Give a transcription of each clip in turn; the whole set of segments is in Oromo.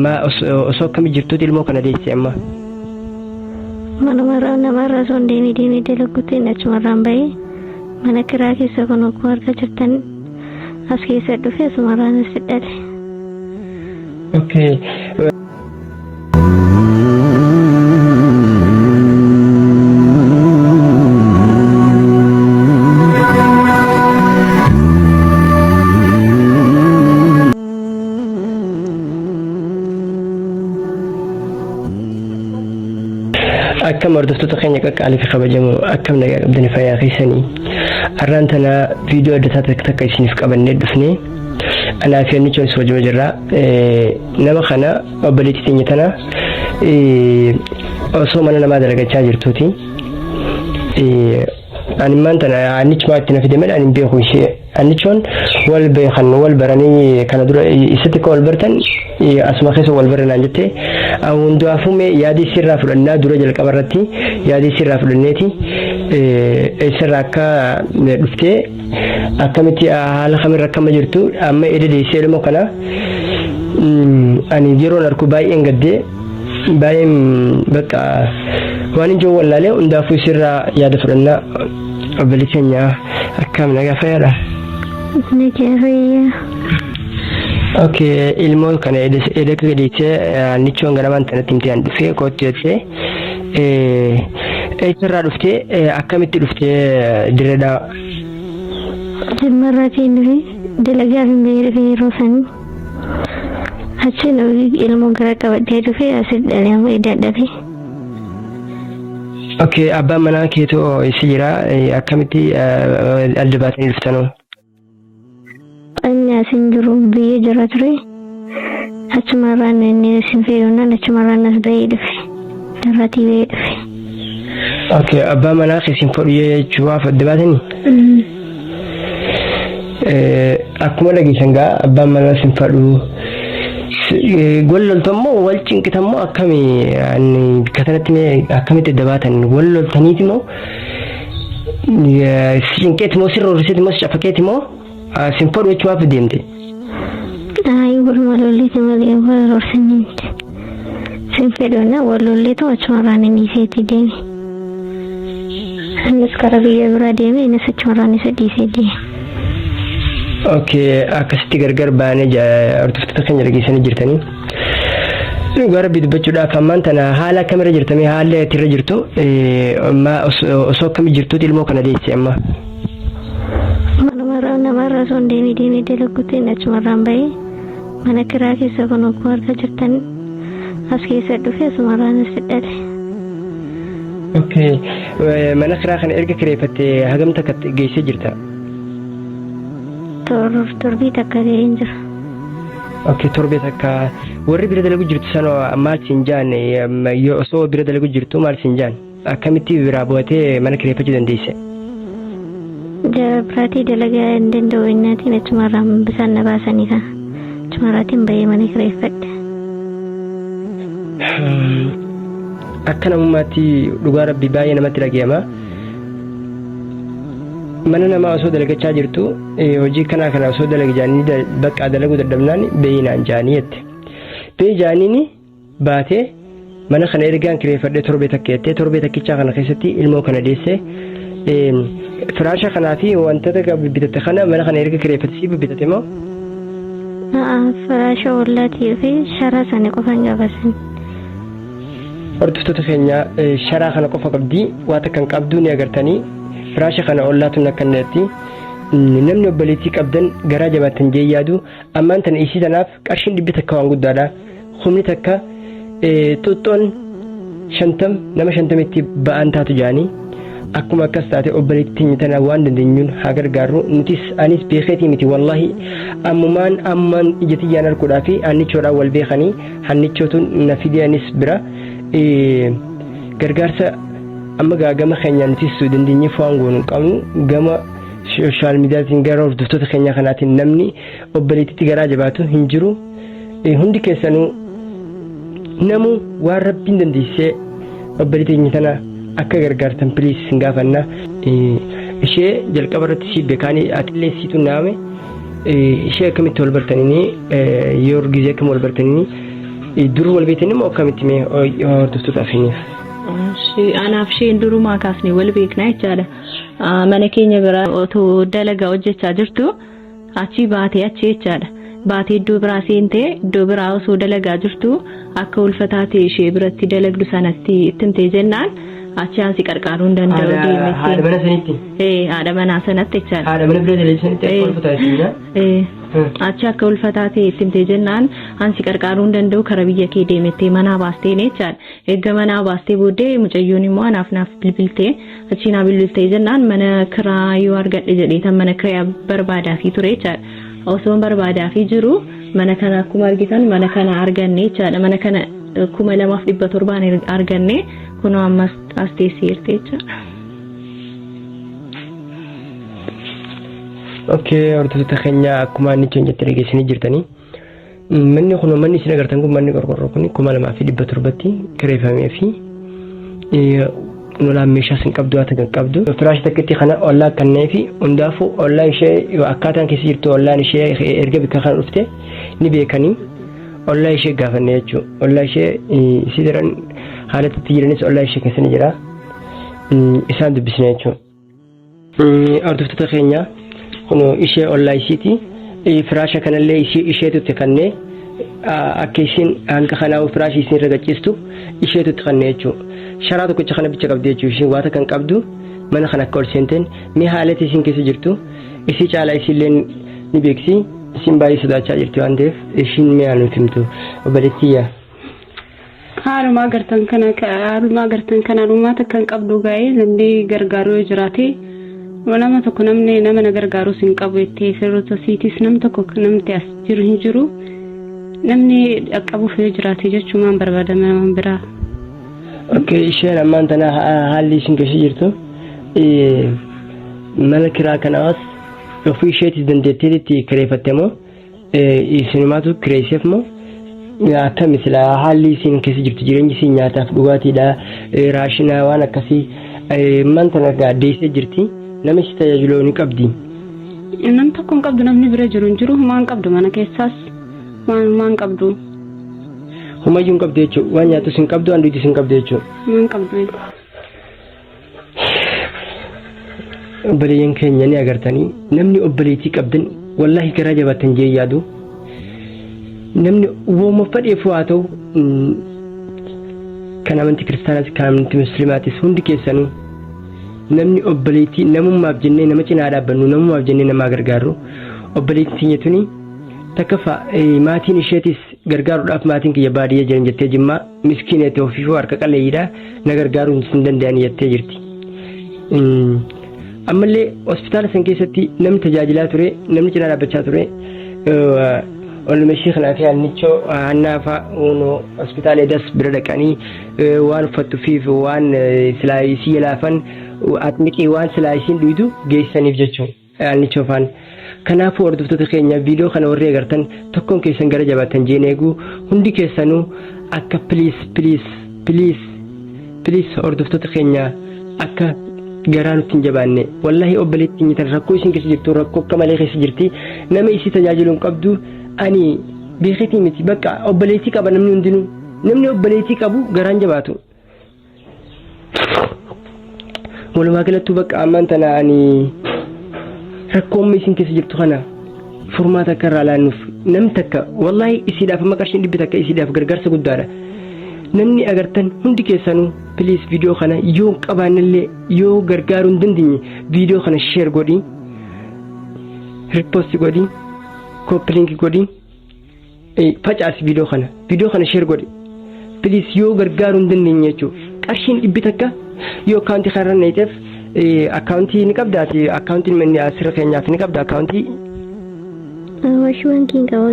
Ma osoo akkami jirtuuti ilmoo kana deesse amma? Manumarraa namarraa osoo hin deemee deemee dalaguutiin achumarraan bahee mana kiraa keessa kun akkuma argaa jirtan as keessa dhufe asumarraan as dhale. Okay. Akkam hordoftoota keenya qaqqaalii fi kabajamoo, akkam nagaa qabdanii, fayyaa keessanii? Har'aan tana viidiyoo adda taate takka isiniif qabannee dhufne. Anaa fi Annichoon wajjuma jirra. Nama kana, obboleettii teenya tana, osoo mana namaa dalagachaa jirtuuti. Animmaan tana Annichumaa itti na fide malee ani hin beeku ishee. Annichoon wal beekan, wal baranii kana dura isatti akka wal bartan, asuma keessa wal barre naan jette. Hundaafuu mee yaadii sirraa fudhannaa. Dura jalqaba irratti yaadii sirraa fudhanneeti, eessarraa akka dhuftee, akkamitti, haala kamirra akkama jirtu, amma edda deessee ilmoo kana. Ani yeroon arku baay'een gaddee, baay'een bakka waan hin jiru wallaalee. Hundaafuu sirraa yaada fudhannaa. Obbolli keenya, akkam, nagaa, fayyaadha? Nagaa, fayyaa. Okay, ilmoo kana edda akka deessee Annichoon ganamaan tanatti himtee an dhufee kootti jettee, eessarraa dhuftee, akkamitti dhuftee Dirreedhaa? Jimmarraatiin dhufe, dalagaaf hin bahee dhufe yeroo sanii. Achiin ilmoo gara qabadhee dhufe, asitti dhalee, amma edda dhale. Okay, abbaan manaa keetoo eessa jira? Akkamitti adda baatanii dhuftanoo? Inni as hin jiru, biyya jira ture. Achumarraan inni isin fe'uunaan achumarraan as bahee dhufe. Darratii bahee dhufe. Okay, abbaa manaa kee sin fudhu jechuudhaaf adda baatanii? Akkuma dhageessan gaa, abbaan manaa sin fadhu. Wal loltammoo, wal cinqitammoo, akkami? Ani bakka kanatti mee akkamitti adda baatan? Wal loltaniiti moo, si cinqeeti moo, si roorriseeti moo, si cafaqeeti moo, sin fadhu jechuudhaaf deemte? Ayi, waluma lolleeti malee wal rorsaniiti. Sin fedhuuna wal lolleetu achumarraan inni iseetii deeme. Innis karaa biyya biraa deeme, innis achumarraan isa dhiisee deeme. Okay, akkasitti gargar baanee, hordoftoota keenya dhageessanii jirtanii. Dhugaa Rabbii dubbachuudhaaf, ammaan tana haala akkamirra jirtamee, haalli ati irra jirtu, osoo akkamii jirtuuti ilmoo kana deesse amma? Manumarraa namarraa osoo hin deemee deemee dalaguutiin achumarraan bahee mana kiraa keessa kun akkuma argaa jirtan as keessa dhufe, asumarraan as dhale. Okay, mana kiraa kana erga kireeffattee hagam takka geessee jirta? Torbii takka ga'een jira. Okay, torbee takka. Warri bira dalagu jirtu sana maal siin jaan? Yoo osoo bira dalagu jirtu maal siin jaan? Akkamitti biraa bu'atee mana kireeffachuu dandeesse? Jara biraatii dalagaa hin danda'u innaatiin achumarraan bisaan na baasanii kana. Achumarraatiin bahee mana kireeffadhe. Akka namummaatti, dhugaa Rabbi, baay'ee namatti dhaga'ama. Mana namaa osoo dalagachaa jirtu, hojii kanaa kana osoo dalagi jaanii, bakka dalaguu dadhabnaan beeyinaan jaanii jette. Beeyi jaaniini baatee mana kana ergaan kireeffadhee torbee takka jettee, torbee takkichaa kana keessatti ilmoo kana deesse. Firaasha kanaa fi wantoota bitatte kana mana kana erga kireeffatte si bitate moo? Firaasha ollaatii fi sharaa sana qofaan qabasan. Hordoftoota keenya, sharaa kana qofa qabdi, waa takka hin qabdu, ni agartanii. Firaasha kana ollaatuun akkanatti. Namni obboleettii qabdan garaa jabaattan jee yaadu, ammaan tana isii tanaaf qarshiin 100 waan guddaadha. Humni takka xuxxoon 50 nama 50tti ba'aan taatu jaanii. Akkuma akkas taate, obboleettii teenya tana waan dandeenyuun haa gargaarru. Nutis, anis beekeetii miti, wallahi, ammumaan ammaan ija tiyyaan arguudhaa fi Annichoodhaan wal beekanii, Hannichootu na fidee anis bira. Gargaarsa amma gaa gama keenya nutis dandeenyeef waan goonu hin qabnu. Gama social mediaatiin, gara hordoftoota keenyaa kanaatiin, namni obboleettiitti garaa jabaatu hin jiru. Hundi keessanuu namu waan Rabbiin dandeessisee obboleettii keenya tana akka gargaartan please sin gaafanna. Ishee jalqaba irratti si beekaanii, atillee siitu naame. Ishee akkamitti wal bartanii, yoo gizee akkam wal bartanii? Dur wal beektan immoo akkamitti mee hordoftoota afiniif? Anaaf isheen durumaa kaasnee wal beekna jechaadha. Mana keenya bira otoo dalagaa hojjechaa jirtu achi baatee achi jechaadha. Baatee iddoo biraa seentee iddoo biraa osoo dalagaa jirtu akka ulfataa ta'e ishee biratti dalagdu sanatti itti himtee jennaan achi aan si qarqaaruu hin danda'u Haadha deemetti. mana sanitti? Haadha manaa sanatti jechaadha. Haadha mana bira dalagdu sanitti akka ulfataa jechuudha? Achi akka ulfataa ta'e itti himtee jennaan aan si qarqaaruu hin danda'u kara biyya kee deemettee manaa baastee jechaadha. Erga manaa baastee booddee mucayyoon immoo anaaf naaf bilbiltee achi naa bilbiltee jennaan mana kiraa yoo argadhe jedhee tan mana kiraa barbaadaafii ture jechaadha. Osoon barbaadaafii jiru mana kana akkuma argitan mana kana arganne jechaadha. Mana kana 2700 arganne kunoo ammas as teesseerti jechaadha. Okay, hordoftoota keenya akkuma inni jette dhageessanii jirtanii. Manni kun manni isin agartan kun manni qorqorroo kun 2700tti kireeffamee fi nolaan meeshaa isin qabdu haa ta'an qabdu. Firaashi takkitti kana ollaa kannee fi hundaafuu ollaa ishee akkaataan keessa jirtu ollaan ishee erga bikka kana dhufte ni beekanii ollaa ishee gaafanne jechuudha. Ollaa ishee isii daran haalatti itti jiranis ollaa ishee keessa ni jira. Isaan dubbisne jechuudha. Hordoftoota keenya kun ishee ollaa isiiti. Firaasha kanallee isheetutti kannee akka isiin hanga kanaa firaashii isiin irra gachiistu isheetutti kannee jechuudha. Sharaa tokkicha kana bicha qabdi jechuudha. Isheen waata kan qabdu mana kana akka ol seenteen mee haalatti isiin keessa jirtu isii caalaa isiillee ni beeksi. Isiin baay'ee sodaachaa jirti waan ta'eef ishiin mee haa nuuf himtu obboleettiyyaa. Haaluma agartan kana haaluma agartan kanaan uummata kan qabdu gaa'ee namni gargaaru yoo jiraate nama tokko namni nama na gargaarus hin qabu jettee firoota siitis nam tokko namti as jiru hin jiru namni dhaqqabuuf yoo jiraate jechuun barbaadama nama biraa. Okay, isheen ammaan tana haalli isin keessa jirtu mana kiraa kanaas ofii isheetis dandeetteetti kireeffatte moo isinumaatu kireesseef moo akkami sila haalli isin keessa jirtu jireenyi isin nyaataaf dhugaatiidha raashinaa waan akkasii man tana deessee jirti nama ishee tajaajilu ni qabdi. Nam tokko hin qabdu namni bira jiru hin jiru humaa hin qabdu mana keessaas waan humaa hin qabdu. Humayyuu hin qabdu jechuudha waan nyaatus hin qabdu waan dhugdus hin qabdu jechuudha. Humaa hin qabdu. Obboleeyyan keenya ni agartanii namni obboleettii qabdan wallaahi garaa jabaatan jee yaadu namni wooma fedheef haa ta'u kan amantii kiristaanaas kan amantii musliimaatis hundi keessanuu namni obboleettii namummaaf jennee nama cinaa dhaabbannu namummaaf jennee namaa gargaarru obboleettii teenya tuni takkaffaa maatiin isheetis gargaaruudhaaf maatiin kiyya baadiyyaa jiran jettee jimmaa miskiineetti ofiifuu harka qalleeyyiidha na gargaaruu hin danda'an jettee jirti. Ammallee hospitaala san keessatti namni tajaajilaa ture namni cinaa dhaabbachaa ture olluma ishee kanaa fi hannichoo hannaa fa'a hospitaala edas bira dhaqanii waan uffattuu fi waan silaa isii laafan atmiqii waan silaa isiin dhuydu geessaniif jechuudha. Hannichoo faan. Kanaafuu hordoftoota keenya viidiyoo kana warri agartan tokkoon keessan gara jabaatan jeen eeguu hundi keessanuu akka please please please please hordoftoota keenya akka garaa nutti hin jabaanne wallahi obboleettiin tan rakkoo isin keessa jirtu rakkoo akka malee keessa jirti nama isii tajaajilu hin qabdu ani beeketii miti bakka obboleettii qaba namni hundinuu namni obboleettii qabu garaan jabaatu. Walumaa galattuu bakka ammaan tana ani rakkoo amma isin keessa jirtu kana furmaata akka irraa laannuuf namni takka wallaahi isiidhaaf amma qarshiin 100 isiidhaaf gargaarsa guddaadha. Namni agartan hundi keessanuu please viidiyoo kana yoo hin qabaannellee yoo gargaaruu hin dandeenye viidiyoo kana share godhi repost godhi copy link godhi facaasi viidiyoo kana share godhi please yoo gargaaruu hin dandeenye jechuudha. Qarshiin 100 yoo akkaawuntii kanarra neeteef akkaawuntii ni qabdaati akkaawuntiin manni asirra keenyaaf ni qabda akkaawuntii. Awaash Baankiin qaba.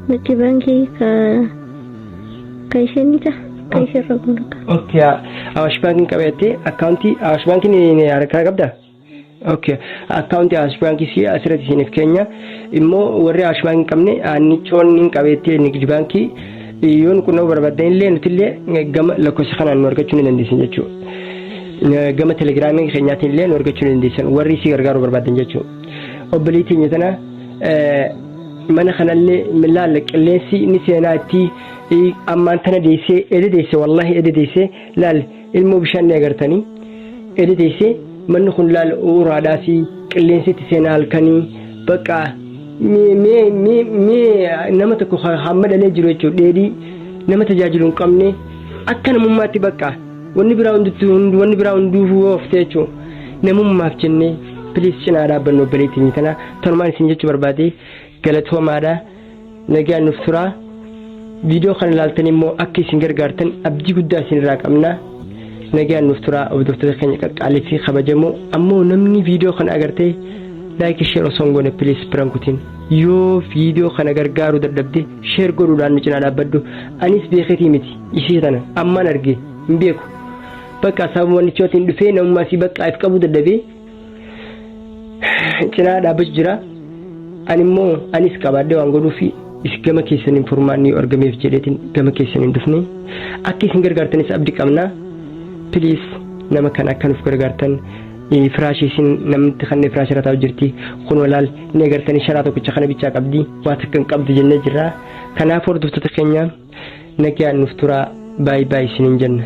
Nagdi Baankii ka ka isheen ni ta'a. Ka isheen irra guutu. Okay, Awaash Baankiin qabattee akkaawuntii Awaash Baankiin harkaa qabdaa? Okay, akkaawuntii Awaash Baankii si asirratti isiniif keenya immoo warri Awaash Baankii qabne annichoon hin qabeettee Nigdi Baankii yoo nu qunnamuu barbaaddan illee nuti illee gama lakkoofsa kanaan nu argachuu ni dandeessan jechuudha. Gama telegiraamii keenyaatiin illee nu argachuu ni dandeessan warri si gargaaruu barbaadan jechuudha. Obboleettii keenya tana Mana kanallee laalla, qilleensi ni seenaa itti. Ammaan tana deessee, ede deesse, wallahi ede deesse. Laal, ilmoo bishaan ni agartanii, ede deesse. Manni kun laal, uraadhaa fi qilleensi itti seenaa halkanii. Bakka mee mee mee nama tokko hamma dhalee jiru jechuudha, dheedhii nama tajaajilu hin qabne. Akka namummaatti bakka wanni biraa hundutti, wanni biraa hunduufuu oofte jechuudha. Namummaaf jennee please cinaa dhaabbannu obboleettii tana. Tanumaan isin jechuu barbaade. Galatoomaadha, nagaan nuuf turaa. Viidiyoo kana ilaaltan immoo akka isin gargaartan abdii guddaa isin irraa qabna. Nagaan nuuf turaa, hordoftoota keenya qaqqaalii fi kabajamoo. Ammoo namni viidiyoo kana agartee like, share osoo hin goone please biran kutin. Yoo viidiyoo kana gargaaruu dadhabde, share godhuudhaan nu cinaa dhaabbadhu. Anis beeketii miti, ishee tana ammaan arge hin beeku. Bakka sababa wannichootiin dhufee namummaa si bakka if qabuu dadhabee cinaa dhaabbachuu jira. Ani immoo anis qabaadhee waan godhuufi is gama keessaniin furmaanni yoo argameef jedheetiin gama keessaniin dhufne. Akka isin gargaartanis abdii qabna. Please nama kana akka nuuf gargaartan. Firaashii isin namni kanneen firaashii irra taa'u jirti kun, walaal ni agartanii, sharaa tokkicha kana bichaa qabdi, waa takka hin qabdu jennee jirra. Kanaaf hordoftoota keenya, nagaan nuuf turaa, baay'ee baay'ee isiniin jenna.